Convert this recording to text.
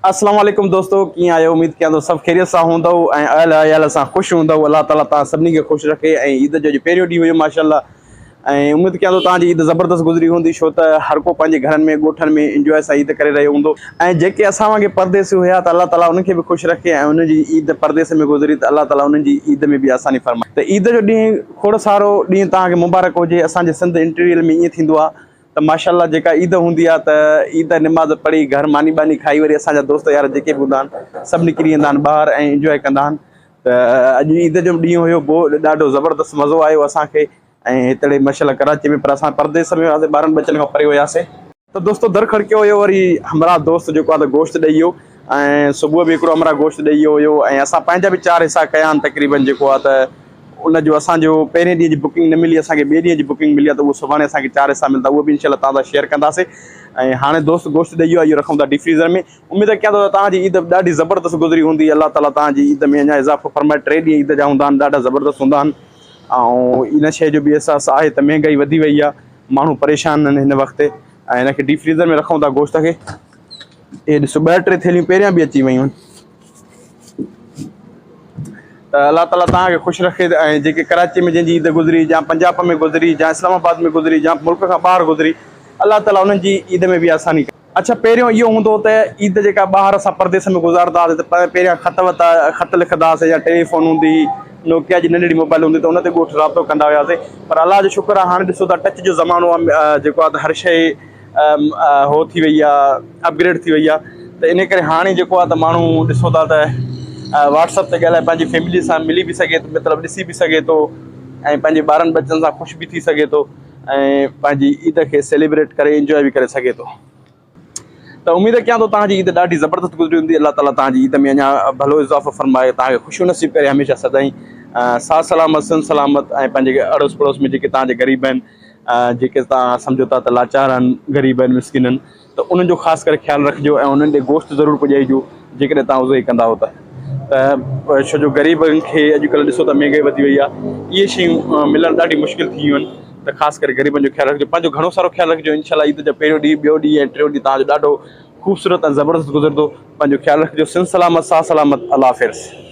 السلام عليڪم دوستو ڪيئن آهيو اميد ڪيان ٿو سڀ خيريت سان هوندؤ ۽ اهل عيال سان خوش هوندؤ الله تعالي توهان سڀني کي خوش رکي ۽ عيد جو اڄ پهريون ڏينهن هيو ماشاءالله ۽ اميد ڪيان ٿو توهان جي عيد زبردست گذري هوندي ڇو ته هر ڪو پنهنجي گهرن ۾ ڳوٺن ۾ انجواء سان عيد ڪري رهيو هوندو ۽ جيڪي اسان وانگي پرديسي هيا ته الله تعالي انهن کي به خوش رکي ۽ انهن جي عيد پرديس ۾ گذري ته الله تعالي انهن جي عيد ۾ به آساني فرمائي ته عيد جو ڏينهن کوڙ سارو ڏينهن توهان کي مبارڪ هجي اسان جي سنڌ انٽيريل ۾ ائين ٿيندو آهي ته ماشاء الله جيڪا عيد هوندي آهي ته عيد نماز پڙهي گهر ماني ٻاني کائي وري اسان جا دوست يار جيڪي به هوندا آهن سڀ نڪري ايندا آهن ٻاهر ۽ انجواء ڪندا آهن ته اڄ عيد جو ڏينهن هيو بو ڏاڍو زبردست مزو آيو اسان کي ۽ هتڙي ماشاء الله ڪراچي ۾ پر اسان پرديس ۾ هياسي ٻارن ٻچن کان پري هياسي. ته دوستو در کڙڪيو هيو وري همراهه دوست جيڪو آهي ته گوشت ڏئي ويو ۽ صبح به هڪڙو همراهه گوشت ڏئي ويو هيو ۽ اسان پنهنجا به چار حصا ڪيا آهن تقريبن جيڪو آهي ته ان جو اسان جو پهرين ڏينهن جي بڪنگ نه ملي اسان کي ٻئي ڏينهن جي بڪنگ ملي آهي ته اهو سڀاڻي اسان کي چار حصا ملندا اهو به انشاء الله توهان سان شيئر ڪنداسين ۽ هاڻي دوست گوشت ڏئي ويو آهي اهو رکون ٿا ڊيپ فريزر ۾ اميد ڪيان ٿو ته توهان جي عيد ڏاڍي زبردست گذري هوندي الله تعالي توهان جي عيد ۾ اڃا اضافو فرمائي ٽي ڏينهن عيد جا هوندا آهن ڏاڍا زبردست هوندا آهن ۽ ان شيء جو به احساس آهي ته مهنگائي وڌي وئي آهي ماڻهو پريشان آهن هن وقت ۽ هن کي ڊيپ فريزر ۾ رکون ٿا گوشت کي اهي ڏسو ٻه ٽي ٿيلهيون پهريان به اچي ويون آهن ته الله تعالي توهان کي خوش رکي ۽ جيڪي ڪراچي ۾ جنهن جي عيد گذري يا پنجاب ۾ گذري يا اسلام آباد ۾ گذري يا ملڪ کان ٻاهر گذري الله تعالي انهن جي عيد ۾ به آساني ڪري. اڇا پهريون اهو هوندو هو ته عيد جيڪا ٻاهر اسان پرديس ۾ گذارندا هئاسين ته پهريان خط وت خط لکندا هئاسين يا ٽيليفون هوندي هئي نوڪيا جي ننڍڙي موبائل هوندي ته ان تي ڳوٺ رابطو ڪندا هياسين پر الله جو شڪر آهي هاڻي ڏسو ٿا ٽچ جو زمانو آهي جيڪو آهي ته هر شيء هو ٿي وئي آ اپگريڊ ٿي وئي آ ته ان ڪري هاڻي جيڪو آ ته ماڻهو ڏسو ٿا ته واٽس اپ تي ڳالهائي پنهنجي فيملي سان ملي به سگهي ٿو مطلب ڏسي به سگهي ٿو ۽ پنهنجي ٻارن ٻچن سان خوش به ٿي سگهي ٿو ۽ پنهنجي عيد کي سيليبريٽ ڪري انجوائي به ڪري سگهي ٿو ته اميد ڪيان ٿو توهان جي عيد ڏاڍي زبردست گذري هوندي الله تعالي توهان جي عيد ۾ اڃا ڀلو اضافو فرمائي توهان کي خوشيون نصيب ڪري هميشه سدائين ساھ سلامت سن سلامت ۽ پنهنجي اڙوس پڙوس ۾ جيڪي توهان جي غريب آهن جيڪي توهان سمجهو ٿا ته لاچار آهن، غريب آهن، مسڪين آهن ته انهن جو خاص ڪري خيال رکجو ۽ انهن ڏي گوشت ضرور پڄائجو جيڪڏهن توهان اضحية ڪندا هو ته ته ڇو جو غريبن کي اڄڪلهه ڏسو ته مهنگائي وڌي وئي آهي اهي شيون ملڻ ڏاڍي مشڪل ٿي ويون آهن ته خاص ڪري غريبن جو خيال رکجو پنهنجو گهڻو سارو خيال رکجو انشاء الله عيد جو پهريون ڏينهن ٻيو ڏينهن ۽ ٽيون ڏينهن توهان جو ڏاڍو خوبصورت ۽ زبردست گذرندو پنهنجو خيال رکجو سنڌ سلامت ساھ سلامت الله حافظ.